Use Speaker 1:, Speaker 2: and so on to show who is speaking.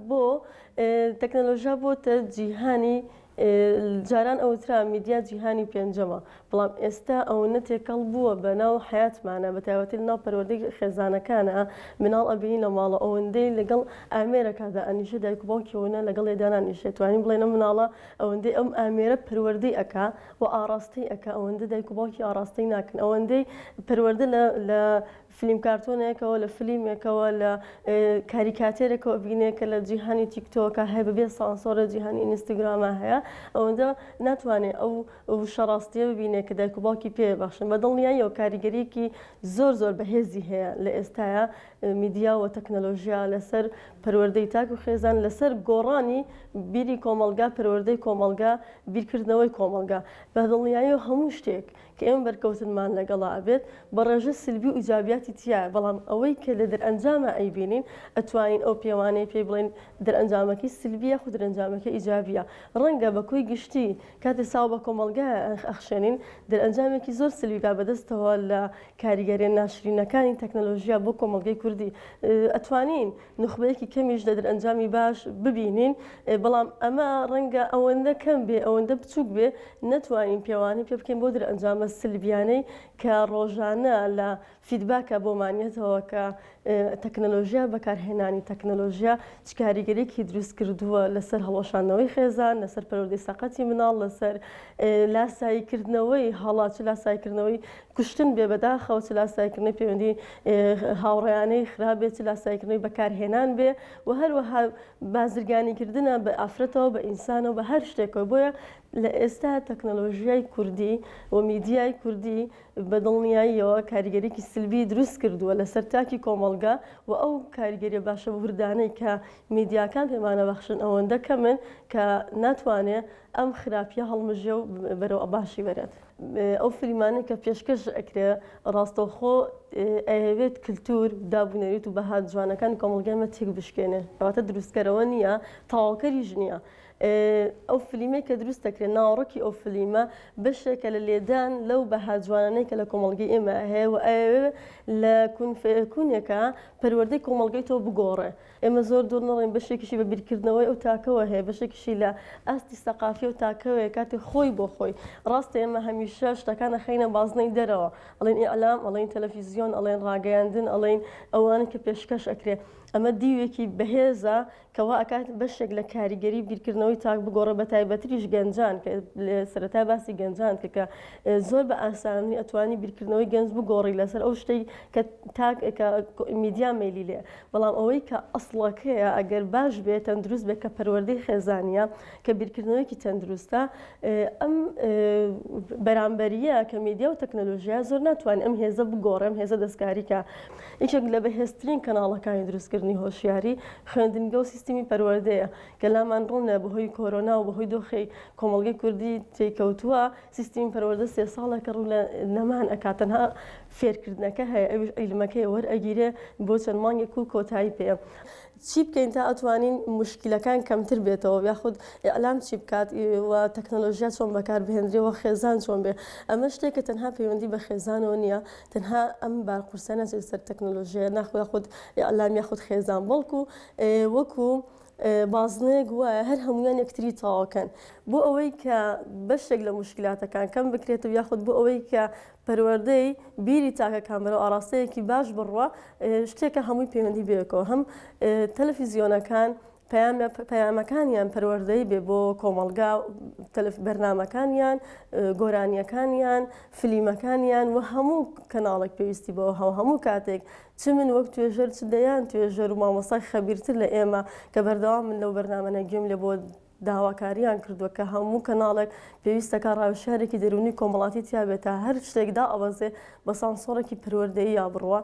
Speaker 1: بۆ تەکنەلۆژیا بۆتە جیهانی جاران ئەوترا میدیا جیهانی پێنجەمە بەڵام ئێستا ئەوەنە تێکەڵ بووە بە ناو حەیاتمانە بە تایبەتی لە ناو پەروەردەی خێزانەکانە مناڵ ئەبینی لە ماڵە ئەوەندەی لەگەڵ ئامێرەکە دائەنیشێ دایک و باوکی ئەوەنە لەگەڵێ دانانیشێ توانین بڵێین ئەم مناڵە ئەوەندەی ئەم ئامێرە پەروەردەی ئەکا و ئاڕاستەی ئەکا ئەوەندە دایک و باوکی ئاڕاستەی ناکەن ئەوەندەی پەروەردە لە لە فلیم کارتۆنێکەوە لە فلیمێکەوە لە کاریکاتێرێکەوە بینێ کە لە جیهانی تیکتۆکە هەیە بەبێ سانسۆر لە جیهانی ئینستاگراما هەیە ئەوەندە ناتوانێ ئەو وشە ڕاستیە ببینێ کە دایک و باوکی پێ بەخشن بە دڵنیاییەوە کاریگەریەکی زۆر زۆر بەهێزی هەیە لە ئێستایا میدیا و تەکنەلۆژیا لەسەر پەروەردەی تاک و خێزان لەسەر گۆڕانی بیری کۆمەڵگا پەروەردەی کۆمەڵگا بیرکردنەوەی کۆمەڵگا بە دڵنیاییەوە هەموو شتێک کە ئێمە بەرکەوتنمان لەگەڵا ئەبێت بە ڕێژە سلبی و ئیجابیاتی تیایە بەڵام ئەوەی کە لە دەرئەنجاما ئەیبینین ئەتوانین ئەو پێوانەی پێی بڵێین دەرئەنجامەکەی سلبیە یاخود دەرئەنجامەکەی ئیجابیە ڕەنگە بە کۆی گشتی کاتێ چاو بە کۆمەڵگا ئەخشێنین دەرئەنجامێکی زۆر سلبی با بەدەستەوە لە کاریگەریە ناشرینەکانی تەکنەلۆژیا بۆ کۆمەڵگەی کوردی ئەتوانین نوخبەیەکی کەمیش لە دەرئەنجامی باش ببینین، بەڵام ئەمە ڕەنگە ئەوەندە کەم بێ، ئەوەندە بچووک بێ نەتوانین پێوانەی پێ بکەین بۆ دەرئەنجامە سلبیانەی کە ڕۆژانە لە feedback ە بۆمان یەتەوە کە تەکنەلۆژیا بەکارهێنانی تەکنەلۆژیا چ کاریگەریەکی دروست کردووە لەسەر هەڵوەشاندنەوەی خێزان، لەسەر پەروەردەی سەقەتی مناڵ، لەسەر لاساییکردنەوەی هەڵە، چ لاساییکردنەوەی کوشتن بێ بەداخەوە چ لاساییکردنەوەی پەیوەندی هاوڕێیانەی خراپ بێ چ لاساییکردنەوەی بەکارهێنان بێ و هەروەها بازرگانیکردنە بە ئافرەتەوە بە ئینسانەوە بە هەر شتێکەوە بۆیە لە ئێستا تەکنەلۆژیای کوردی و میدیای کوردی بە دڵنیاییەوە کاریگەریی سلبی دروست کردووە لەسەر تاکی کۆمەڵگا و ئەو کاریگەریە باشە وردانەی کە میدیاکان پێمانەبەخشن ئەوەندە کەمن کە ناتوانێ ئەم خراپیە هەڵمژێ و بەرەو باشی بەرێت. ئەو فلیمانەی کە پێشکەش ئەکرێ ڕاستەوخۆ ئەیەوێت کلتور، داب و نەریت و بەها جوانەکانی کۆمەڵگای ئێمە تێک بشکێنێ. کەواتە دروستکەرەوە نییە، تەواوکەریش نییە. ئەو فلیمەی کە دروست دەکرێت، ناوەڕۆکی ئەو فلیمە بەشێکە لە لێدان لەو بەها جوانانەی کە لە کۆمەڵگەی ئێمە هەیە و ئەیەوێ لە کون فەیەکونێکا پەروەردەی کۆمەڵگەی تۆ بگۆڕێ. ئێمە زۆر دوور نەڕۆین بەشێکیشی بە بیرکردنەوەی ئەو تاکەوە هەیە، بەشێکیشی لە ئاستی سەقافی ئەو تاکەوەیە کاتێ خۆی بۆ خۆی. ڕاستە ئێمە هەمیشە شتەکان ئەخەینە بازنەی دەرەوە، ئەڵێین ئیعلام، ئەڵێین تەلەفیزیۆن، ئەڵێن ڕاگەیاندن، ئەڵێین ئەوانەی کە پێشکەش ئەکرێ. ئەمە دیوێکی بەهێزە کە وا ئەکات بەشێک لە کاریگەری بیرکردنەوەی تاک بگۆڕێ بەتایبەتریش گەنجان کە سەرەتا باسی گەنجان کرد کە زۆر بە ئاسانی ئەتوانی بیرکردنەوەی گەنج بگۆڕی لەسەر ئەو شتەی کە تاک کە میدیا مەیلی لێ بەڵام ئەوەی کە ئەسڵەکەیە ئەگەر باش بێ تەندروست بێ کە پەروەردەی خێزانیە کە بیرکردنەوەیەکی تەندروستە ئەم بەرامبەریە کە میدیا و تەکنەلۆژیا زۆر ناتوانێت ئەم هێزە بگۆڕێ ئەم هێزە دەستکاری کە یەکێک لە بەهێزترین کەناڵەکانی دروستکردنی هۆشیاری خوێندنگە و سیستمی پەروەردەیە کە لامان ڕوونە بەهۆی کۆرۆنا و بەهۆی دۆخی کۆمەڵگەی کوردی تێکەوتووە سیستمی پەروەردە سێ ساڵێکە ڕوو لە نەمان ئەکات تەنها فێرکردنەکە هەیە ئەویش عیلمەکەی وەرئەگیرێ بۆ چەند مانگێک و کۆتایی پێ چی بکەین تا ئەتوانین موشکیلەکان کەمتر بێتەوە یاخود ئیعلام چی بکات و تەکنەلۆژیا چۆن بەکار بهێنرێ و خێزان چۆن بێ ئەمە شتێکە تەنها پەیوەندی بە خێزانەوە نییە تەنها ئەم بار قورسە ناچێت سەر تەکنەلۆژیا ناخۆ یاخود ئیعلام یاخود خێزان بەڵکو وەکو بازنەیەک وایە هەر هەمویان یەکتری تەواوکەن بۆ ئەوەی کە بەشێک لە موشکلاتەکان کەم بکرێتەوە یاخود بۆ ئەوەی کە پەروەردەی بیری تاکەکان بەرەو ئاڕاستەیەکی باش بڕوا، شتێکە هەمووی پەیوەندی بەیەکەوە هەم تەلەفیزیۆنەکان پەیامەکانیان پەروەردەی بێ بۆ کۆمەڵگا بەرنامەکانیان گۆرانیەکانیان فلیمەکانیان و هەموو کەناڵێک پێویستی بەوە هەو هەموو کاتێک چ من وەک توێژەر چ دەیان توێژەر و مامۆستای خەبیرتر لە ئێمە کە بەردەوام من لەو بەرنامەنە گوێم لێ بۆ داواکاریان کردووە کە هەموو کەناڵێک پێویستەکە ڕاوێژکارێکی دەروونی کۆمەڵاتی تیابێت تا هەر شتێک دائەبەزێ بە سانسۆڕێکی پەروەردەیی یا بڕوا.